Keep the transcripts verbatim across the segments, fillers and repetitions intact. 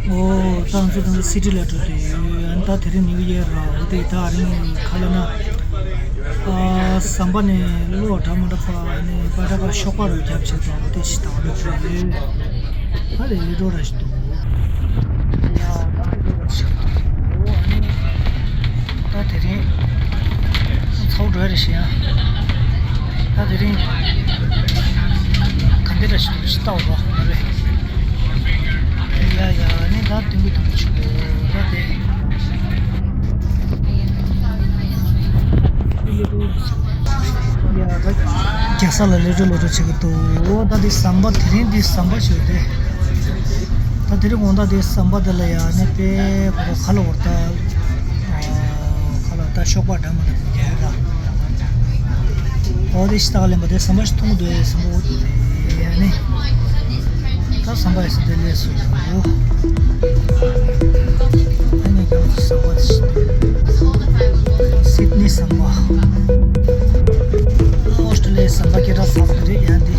ཨོ། ད་ང་ཚོ་ད་ལྟ་སི་ཊི་ལ་འགྲོ་དུས་ཡོད། ཨ་ནི་ད་དེ་རིང་ནིའུ་ཡེར་ར། འོ་དེ་ད་རིང་ག་ལབ་ན། ཨ། ཟམ་པ་ནས་གློག་འདྲ་མི་འདྲ་ཕར་ནས་པ་ཏྲ་ཀ་ཤོག་པ་རུ་རྒྱབ་བྱས་ཙང་འོ་དེ་ཞིག་དང་འགྲོ་དུས་ཡོད། ད་ལས་ལས་འགྲོ་ར་ཞིག་འདུག་ཡ། ད་དེ་རིང་ཚ་བོ་འགྲོ་ཡ་རེད་ཤག་ཡ། ད་དེ་རིང་ག་འདྲ་ར་ཞིག་འདུག་ཅིག་ལྟ་བ་རེད། ཡ་ཡ། ནི་ད་དུང་གི་དུང་གི་ཆུ་ད་དེ། ཡ་ད་རྒྱ་ས་ལ་ལས་འགྲོ་ལས་འགྲོ་བྱེད་ཀྱི་འདུག་ད་འདི་ཟམ་པ་དེ་རིང་འདི་ཟམ་པ་ཞིག་རེད། ད་དེ་རིང་དགོང་དག་འདི་ཟམ་པ་དེ་ལ་ཡ་ནི་དཔེ་ཁོ་ར་ཁ་ལ་འོར་ད། ཁ་ལ་ད་ཤོག་པ་འདྲ་མི་འདྲ་རྒྱག་ཡ་ད། འོ་དེ་ཤི་ཏག་ལེན་པ་དེ་ཟམ་པ་ཞིག་མཐོང་འདུག་ཟམ་པ་འོ་དེ་ཡ་ནི། ད་ཟམ་པ་ཡ་སི་དེ་ལས་སུ། ཨ་ནི་ཡང་ཟམ་པ་དེ་ཤི། སིད་ནི་ཟམ་པ། ཨོ་སི་ཀྲི་ལི་ཡའི་ཟམ་པ་སྐད་གྲགས་ཚ་པོ་རེད་ཡ་འདི།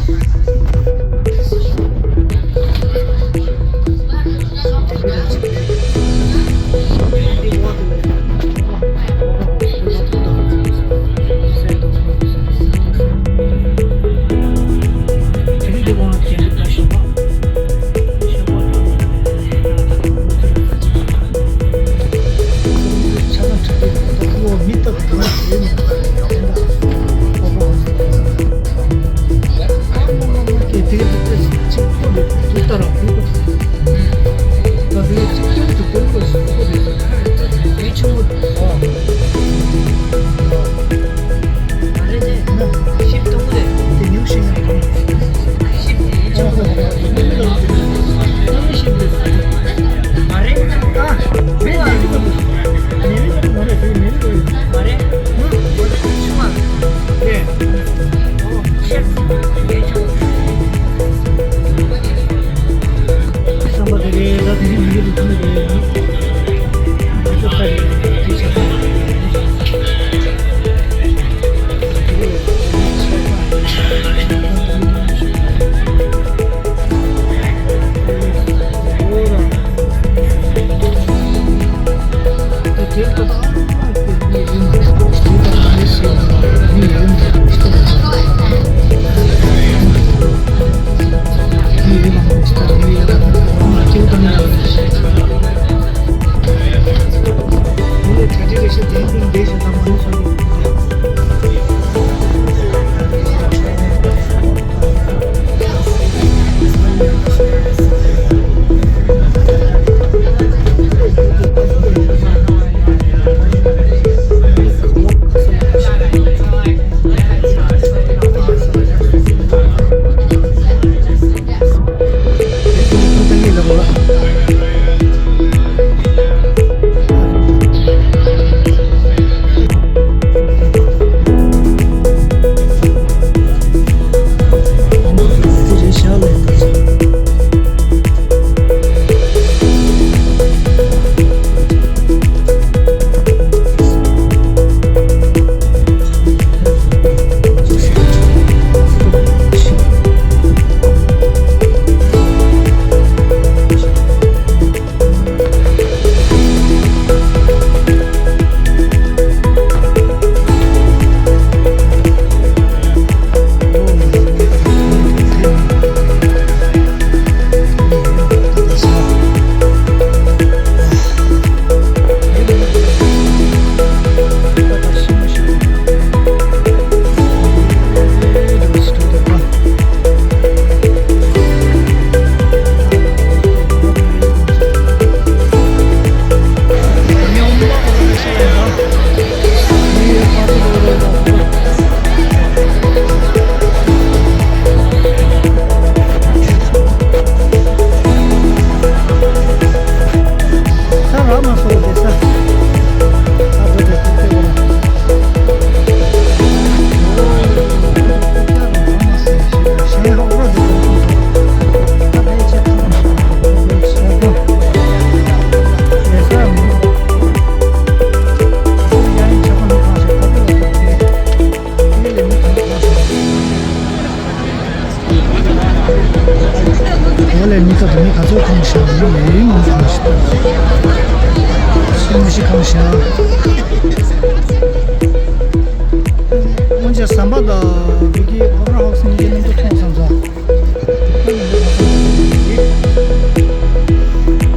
སྔོན་ཆད་ཟམ་པ་དང་བི་ཀི་ཨོ་པེ་ར་ཧའུ་སི་གཉིས་ཀའི་གནམ་གྲུ་མཐོང་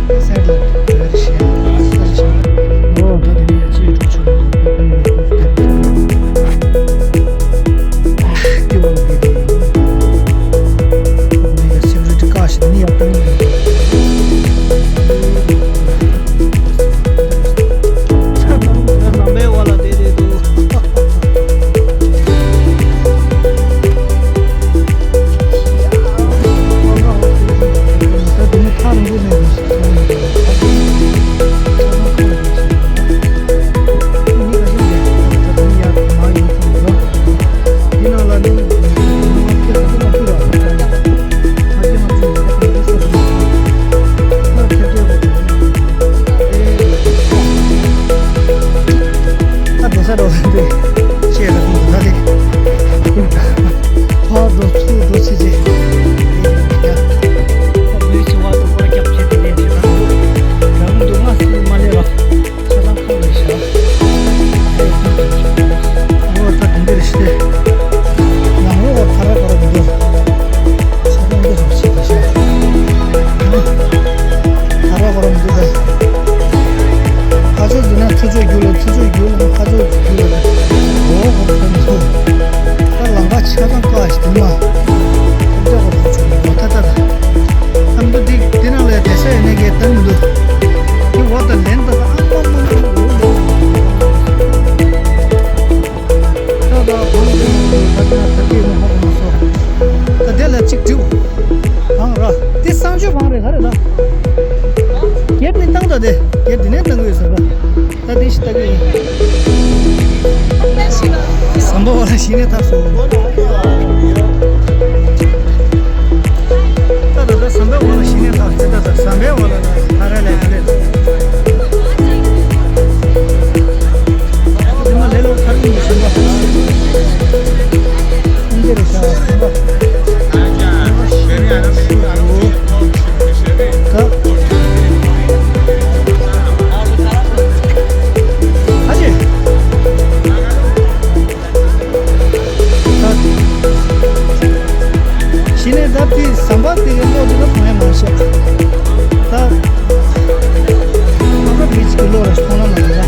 བསམ་ས། ད་དེང་སང་འགྲོ་ས་འདི་ཆེ་ར་ཁུང་ད་ལེ། ཕར་འགྲོ་ཚུར་འགྲོ་ཚེ་ཚེ། ཡ། ལུས་ཆེ་བ་དུ་པར་རྒྱབ་ཆེ་དེ་ལེན་ཆེ་ན། རང་འདུག་ང་སུ་མ་ལེ་ར། ཆ་ཚང་ཁོ་རེ་ཤ། ཨོ་ད་དེ་འདྲ་རེ་ཤི་དེ། ནང་ལོགས་ཁ་ར་ག་ར་མི་འདུག་ཆ་ཚང་འདི་རུ་ཆེ་དེ་ཤ། ཁ་ར་ག་ར་མི་འདུག་ད། ཁ་ཕྱོགས་འདི་ན་ཚུར་ཕྱོགས་རྒྱུག་ལ་ཚུར་ཕྱོགས་རྒྱུག་ལ་ཁ་ཕྱོགས་རྒྱུག་ལ། ཨོ་ཧོ་ཧོ་ཧོ། ད་ལམ་ཁ་ཆ་ཚང་ཀ་ཞིག་དུ་མ། ཁ་ཕྱོགས་ཧོ་ཧོ་ཆུ་ལ་ད་ད་ད། ཨ་མདོ་འདི་འདི་ནང་ལ་བསྡད་ས་ཡོད་ནས་གས་ད་མི་འདུག་འདི་འོག་ད་ལན་ད་ད་ཨ་མ་མ་མ་མ། ད་ད་གང་འདི་ད་ད་ད་དེ་ནས་ཧ་གོ་མ་སོང་། ད་དེ་ལ་གཅིག་འགྲིག་བང་ར། དེ་གསང་སྤྱོད་བང་རེད་ག་རེ་ད། སྒེར་ནས་བཏང་ད་དེ་སྒེར་འདི་ནས་བཏང་གི་ཡོད་ཟེར་བ། ད་དེ་ཞིག་ལྟ་གི་ཡིན། ཟམ་པ་བ་ལ་གཞི་ནས་ཐག་སོང་། ད་ད་ད་ཟམ་པ་བ་ལ་གཞི་ནས་ཐག་སོང་། ད་ད་ཟམ་པའི་བ་ལ་ན་ཐ་ར་ལས་ཐ་ལས། དེ་མ་ལས་ལོ་ཐར་གི་ཡིན་ཟམ་པ། འདི་རུ་ཤ་ཟམ་པ། ད། ཨ་ཅེ། ད། གཞི་ནས་ད་དེ་ཟམ་པ་དེ་གའི་ལོག་དེ་ལ་གང་ཡང་མ་བཤད། ད། ཨ་ཕ་བི་ཅི་གི་ལོག་ར་མཐོང་ན་མ་རེད་ད།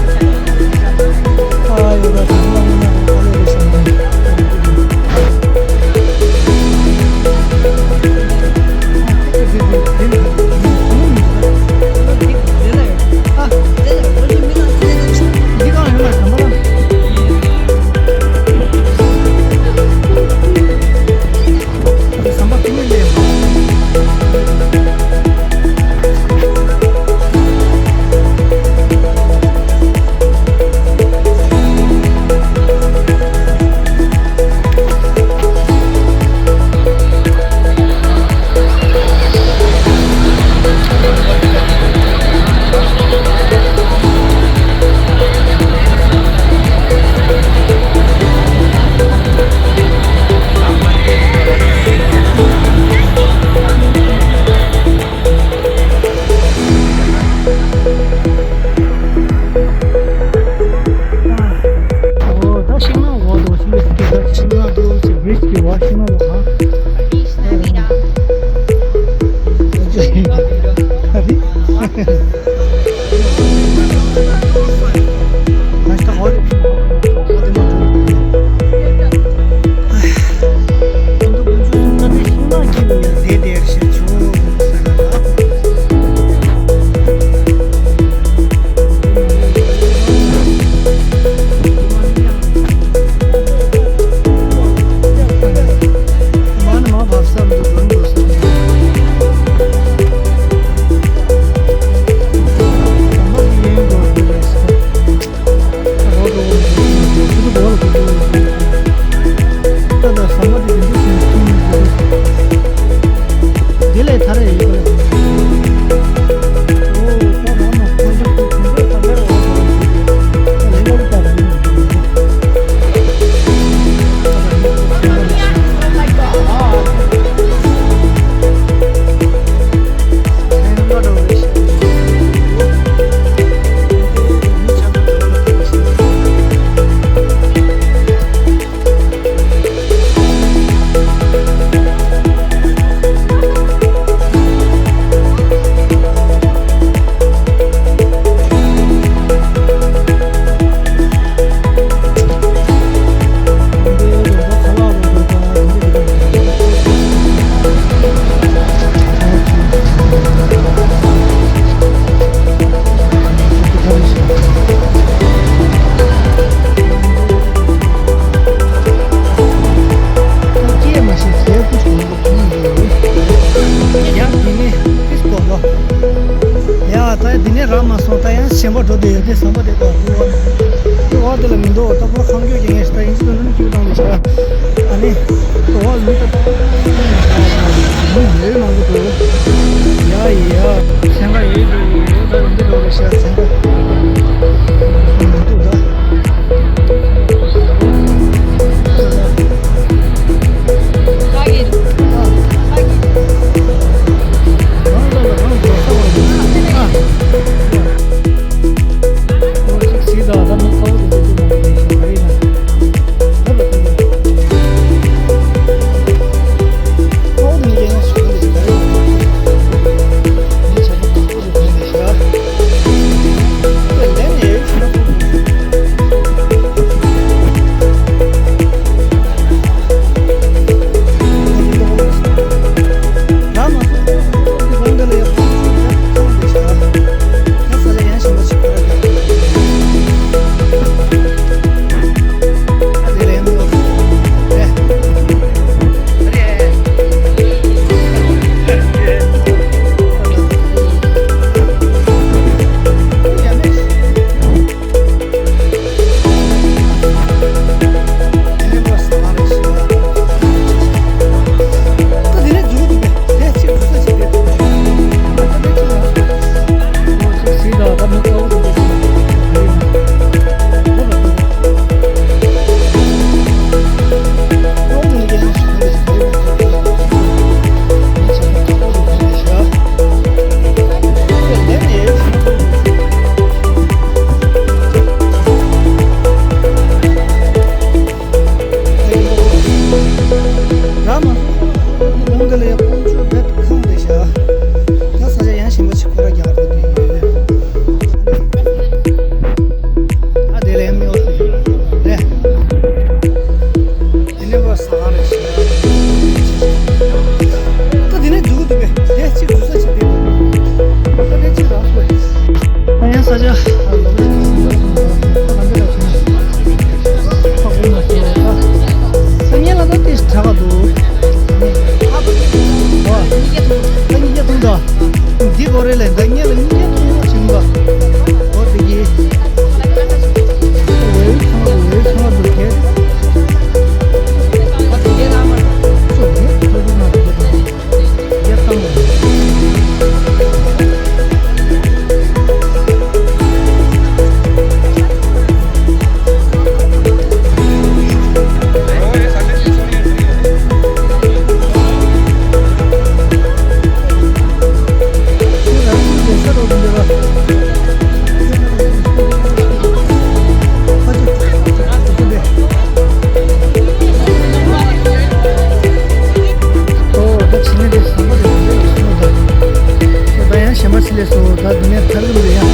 ཨ་ཡོད་ར་དེ་ལ་ངོ་མ་ཨ་ལེ་རེ་བྱུང་ན། ཨོ། ད་ཤིང་ནགས་འོག་ཏུ་ཤིང་ནགས་འདུག་ཤིང་ནགས་འདུག་ཅེས་བི་ཅི་གི་འོག་ཤིང་ནགས་འདུག་ཧ། ཨ་ནི། འདི་ནས་རག་མ་སོང་། ད་ཡང་གཞན་པ་འགྲོ་བསྡད་ཡོད་དེ། ཟམ་པ་དེ་དང་འོག་འདི་འོག་འདི་ལ་མི་འདུག་ད་པོ་ཁང་སྐྱོ་རྐྱང་ཞིག་ད་ཡིན་ཅི་ད་ནམ་སྐྱོ་བཏང་ལས་བྱ། ཨ་ནི་འོག་མི་ད་མི་ཡོད་མང་པོ་འདུག་ཡ་ཡ་སེང་ག་ཡོད་འདུག་ད་འདི་འགྲོ་རེད་ཤག་སེང་ག་མི་འདུག་ད། ར་མ་ལུང་འདི་ལ་ཡང་ཀོང་ཆུ་རྦད་ཁང་རེད་ཤག་ད་ས་ཆ་ཡང་ཞིམ་པོ་ཅིག་ཁོ་ར་རྒྱག་རོགས་དེ་ཡོད། ཨ་དེ་ལ་ཡང་མི་འོ་ཟེར་རེད། དེ་ནས་བ་ཟ་ཁང་རེད་ཤག་ད་དེ་ནས་འཛུལ་གི་འདུག་པས། དེ་གཅིག་འཛུལ་ས་ཅིག་དེ་འདུག་ད་དེ་གཅིག་རག་སོང་། ཨ་ཡང་ས་ཆ་ཨ་ལོ་ལེ་ཚིག་འདུག་ཨ་ཁང་པའི་ལ་ཆེན་ཁག་པོ་མ་སོང་། ད་ངས་ལ་ད་དེ་དྲག་ག་འདུག་ཨ་ད་ཉིས་བརྒྱ་ཐུང་ད། འདི་གོ་རེ་ལས་ད་ངས་ལ་ཉིས་བརྒྱ་ཐུང་ལ་བྱིན་པ། འོ་དེ་གི་འོས་ཚང་འོས་ཚང་འདུག་གས། ཨ་དེ་གས་ལ་མ་ཚོགས་ནས་ཐོ་རུ་མ་དེ་གས་དང་། ཨོ། ད་ཕྱི་ནས་དེ་ཟམ་པ་རེད། འདི་ལ་སོང་ད། ད་ཡང་གཞན་པ་ཕྱི་ལས་སོང་། ད་འདི་ནས་ཐར་གི་མ་རེད་ཡ།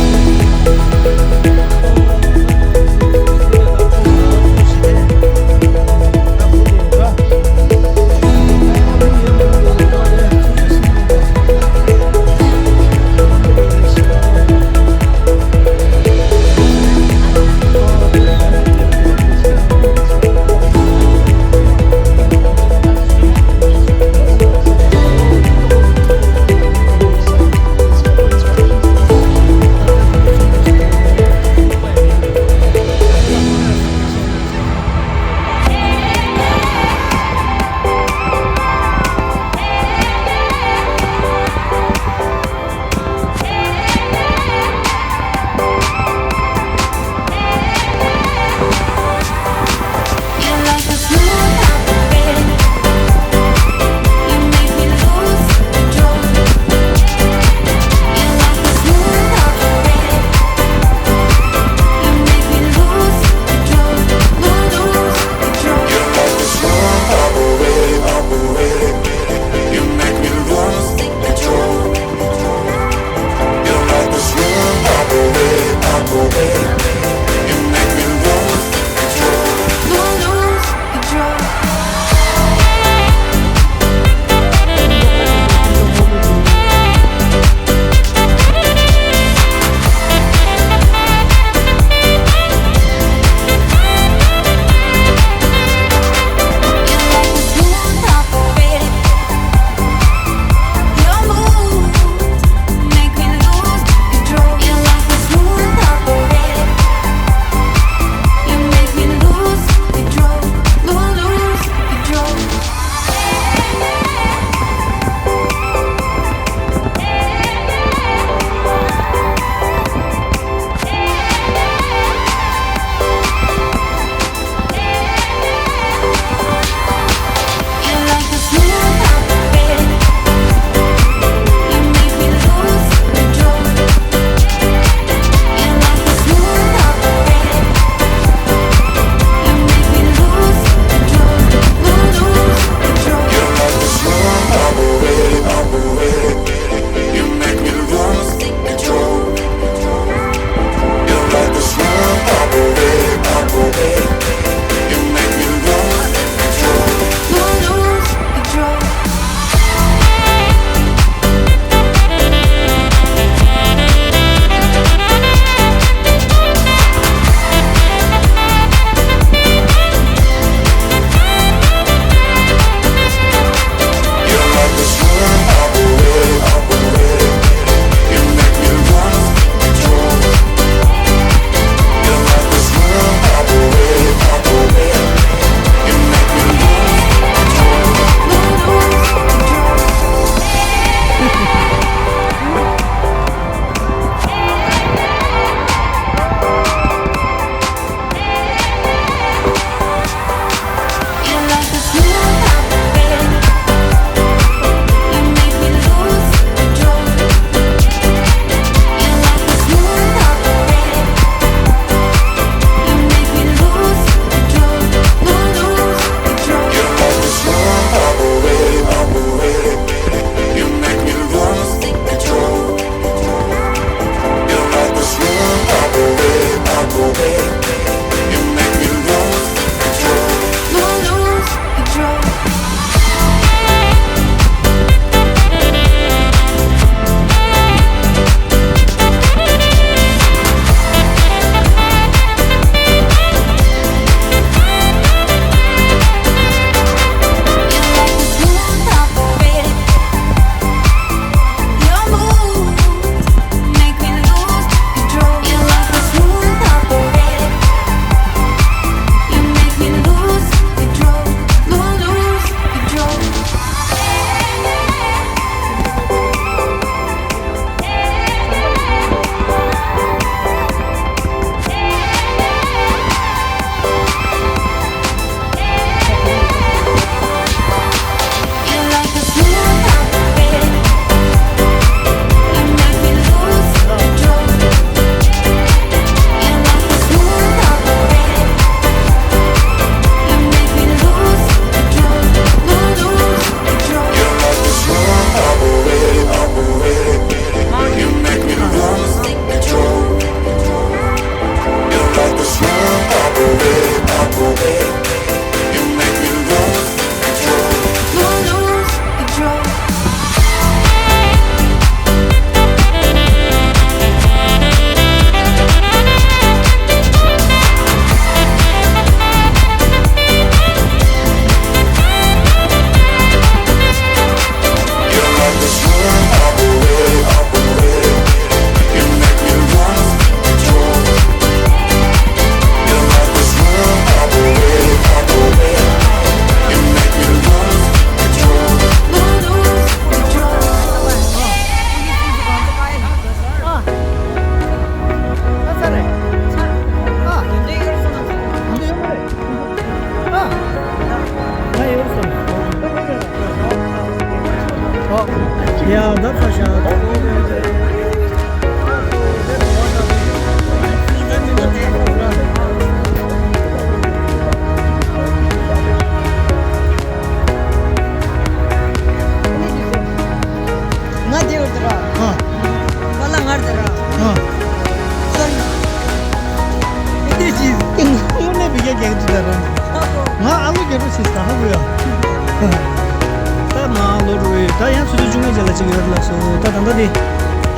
ཡོད་ལགས་སོ། ད་ད་ལྟ་དེ་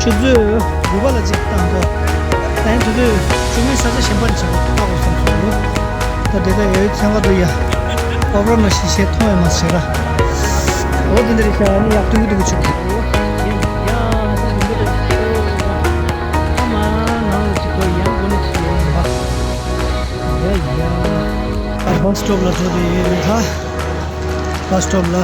ཆུ་ཚོད་དགུ་པ་ལ་གཅིག་བཏང་གོ། ད་ཡང་དེ་དུས་ཆུ་མིག་ས་ཆ་གཞན་པ་ནས་བྱེད་པ་ལྟ་དགོས་བསམ་སོང་། ད་དེ་ད་ཡོད་ཚན་ཁ་དུ་ཡ། ཨོ་བར་མ་ཤི་ཤེས་མཐོང་ཡ་མ་ཤེས་ར། འོ་དེ་འདྲ་རེད་ཤག་ཨ་ནི་ཡག་ཏུ་ཡུ་ཏུ་གི་ཆུ། ཡ་ཡ་ད་དེ་འདྲ་རེད་ཤག་ཨ་མ་ནང་ལ་ཅིག་གོ་ཡང་སྒོ་ནས་ཅིག་ཡ་ཡིན་པ། ཡ་ཡ། ད་བྷ་སི་སི་ཊོབ་ལ་འགྲོ་དེ་ཡོད་རེད་ད། བྷ་སི་སི་སི་ཊོབ་ལ།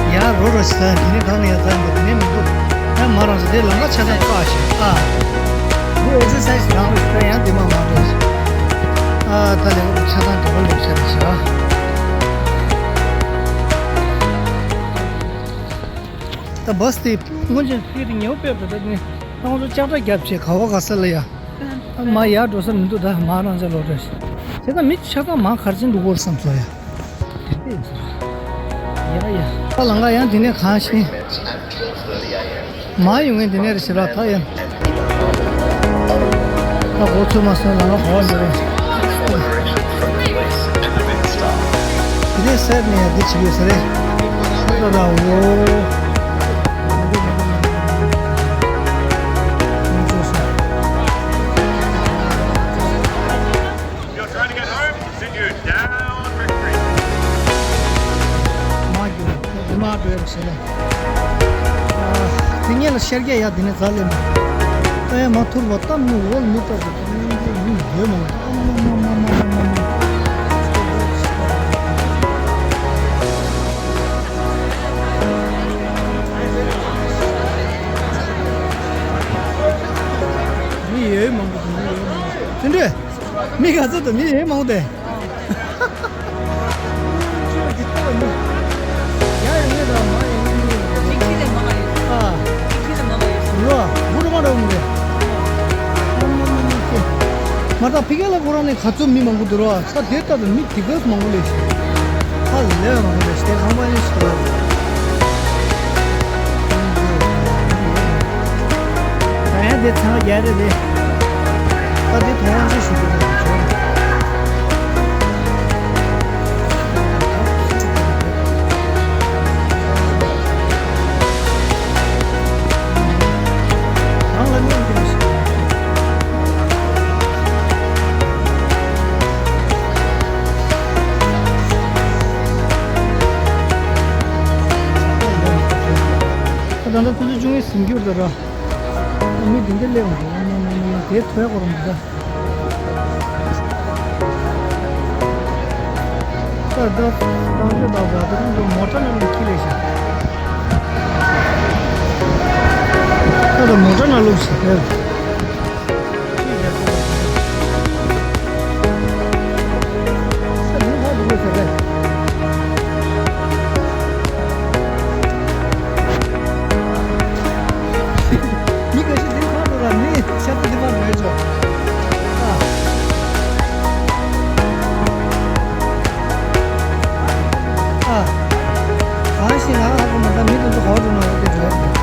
ཡ་རོ་རོ་ཞིག་ད་དེ་ནས་གང་ཡ་ད་འདུག་དེ་ནས་མི་འདུག་ད་མ་རང་ས་དེ་ལམ་ཁ་ཆ་ཚང་བཀག་ཞིག་ཨ། འདུག་ཨེག་སར་སའི་སི་རང་རེད་ད་ཡང་དེ་མ་མ་འདུག་ཨ་ད་ལས་ཆ་ཚང་དེ་བར་ལོག་ཤ་རེད་ཤག་ད་བྷ་སི་དེ་སྔོན་ཆད་ཕི་དེ་ཉེ་བོ་དཔེ་བ་ད་ནི་ཁོང་ཚོ་ལྕགས་དྲ་རྒྱབ་བྱས་ག་བ་ག་ས་ལ་ཡ། མ་ཡར་འགྲོ་ས་མི་འདུག་ད་མ་རང་ཚ་ལོ་འདྲ་ཞིག་བྱས་ཙང་མི་ཆ་ཚང་མ་གར་ཕྱིན་འགྲོ་གོ་བསམ་སོང་ཡ། དེ་འདྲ་ཡིན་ས་ར། ཡ་ཡ། ད་ལང་ག་ཡང་དེ་ནས་གང་ཤེས། མ་ཡོང་ངས་དེ་ནས་རེ་ཞིག་ར་ད་ཡང་། ད་གོ་ཚོད་མ་སོང་ལ་ང་གོ་བ་འདི་རེད། དེ་ནས་སེར་ནས་ཡང་འདི་བྱེད་ཡོད་ས་རེད། ད་ད་འོ། You're trying to get home? Then you're down for treat. མ་གྱུར་མ་འགྲོ་ཡ་ཞེས་ལ། དེ་ཉིད་ལ་ཤར་རྒྱག་ཡ་དེ་ནས་ཛ་ལེ་མ། ཨེ་མ་ཐུར་བ་གཏམ་མི་འོལ་མི་ལྟ་བུ་མི་ཡོད་མ་ལ། མི་ཡོད་མང་པོ་དང་མི་ཡོད་མང་པོ་དེ་འདྲས། མི་ག་ཚོད་དང་མི་ཡོད་མང་པོ་དེ། ཡ་ཡ་ངེད་དང་མ་ཡ་ངེད་གཉིས་ཡོད། ཅིག་ཅིག་ལས་མང་ང་ཡོད། ཨ། ཅིག་ཅིག་ལས་མང་ང་ཡོད། རོ། བུ་རུ་མ་འདྲ་བོ་མི་རེད། མ་ད་ཕི་ག་ལ་ཁོ་རང་ནས་ག་ཚོད་མི་མང་པོ་འདུག་རོ། ས་དེ་ལྟ་དུ་མི་དེ་ག་མང་པོ་ལས་ཤི། ཧ་ལས་མང་པོ་ལས་ཤི་དེ་ཁང་པ་ཡིན་ཤི་རོ། ད་ཡང་དེ་ཚང་རྒྱ་རེད་དེ། ད་དེ་ཐོང་རང་ཤི་ཤི་དེ་ལ་བྱོན། ད་ལྟ་ཆུ་ཚོད་བཅུ་གཉིས་ཟིན་རྒྱུ་རེད་ད་ར། མི་འདི་འདྲ་སླེབས་འོང་། དེ་ཐོས་གོ་རང་འདི་ད། ད་ད་ད་ད་ད་ད་ད་མོ་ཊ་ནང་ལ་ཁྱི་ལས་ཤག་ད་ད་མོ་ཊ་ནང་ལོག་ཤག་ད་ད་ད་ད་ད། མི་འགའ་ཤས་འདིར་ཕར་འགྲོ་ར་མི་ཤ་སྟག་འདི་ཕར་འགྲོ་ཡ་ཆོག་ཨ། ཨ། གང་ཞིག་ན་ཨ་ཁོ་མ་ད་མི་དེ་ཚོ་ག་པར་འགྲོ་ན་འོ་དེ་འགྲོ་ཡ་རེད།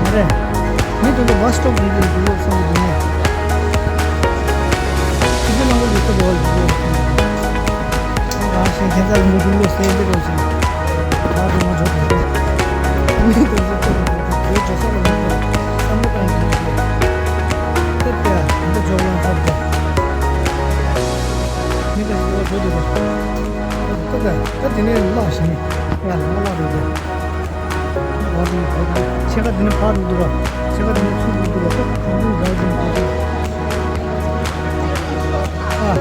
མ་རེད། མི་དེ་ཚོ་བྷ་སི་སི་ཊོབ་འགྲོ་གི་འདུག་བསམ་གི་འདུག་ངས། ཁྱི་ཚོ་རླངས་འཁོར་གྱི་སྟོབས་འོག་ལ་འགྲོ་གི་ཡོད་བསམ་གི་འདུག་ང་ཞིག་ཁྱད་མཚར་རིང་པོ་འདུག་ལོ་སེ་འདི་རོ་ཞིག་ད་དེ་མ་འགྲོ་དགོས་ཀྱི། མི་དེ་ཚོ་ཚོ་འགྲོ་འགྲོ་ས་ལ་མི་འགྲོ་བསམ་བློ་བཏང་གི་འདུག་ལྟ་དེ་འདི་འཇོག་ལ་འཐབ་དེ། མི་དེ་ཚོ་འགྲོ་འདུག་ག་ད་ད་ད་དེ་ནས་བརླག་ཞིག་ནི་ང་ལ་བརླག་འགྲོ་དེ། ཕྱེད་ཀ་འདི་ནས་ཕར་འགྲོ་འདུག་ར། ཕྱེད་ཀ་འདི་ནས་ཚུར་འགྲོ་འདུག་ར། ད་གང་འདུག་ར་ཅིག་འགྲོ་འདུག་ཨ།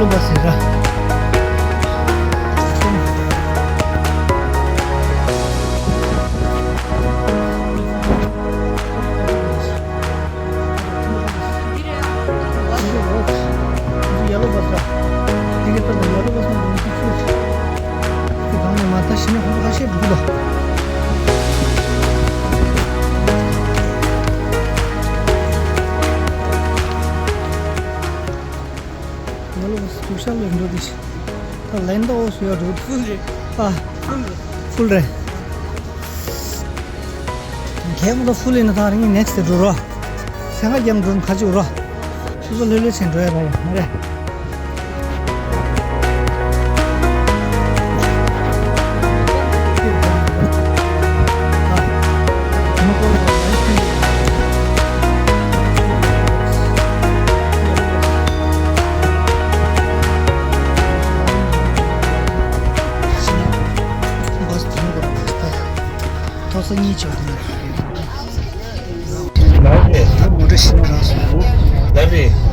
ཡོ་ལོ་བྷ་སི་ར། ཡོ་ལོ་བྷ་སི་ར། འདི་ག་ལྟ་བུ་ཡོ་ལོ་བྷ་སི་ནང་དུ་མི་ཤི་ཤོད། དེ་གང་ནས་མ་ད་ཤི་ན་ཁོ་ཚོ་ཁ་ཤས་འགྲོ་གི་འདུག་ཡོ་ལོ་བྷ་སི་དུག་ཤ་ལོས་འགྲོ་དེ་ཤི། ད་ལན་ད་འོ་སུ་ཡོད་འགྲོ། ཕུལ་རེད། ཨ། ཕུལ་རེད། ཕུལ་རེད། གལ་མོ་ད་ཕུལ་ཡིན་ན་ད་རིང་ནེག་སི་ཊི་འགྲོ་རོགས། སེང་ག་རྒྱབ་འགྲོ་ན་ཁ་ཆུ་རོགས། ཆུ་ཚོད་ལྷོད་ལྷོད་ཕྱིན་འགྲོ་ཡ་ར་ཡ་མ་རེད། ཐོག་ས་གཉིས་ཆགས་འདུག་མོ་ཊ་ཤིང་རང་སོང་། ལ་བི།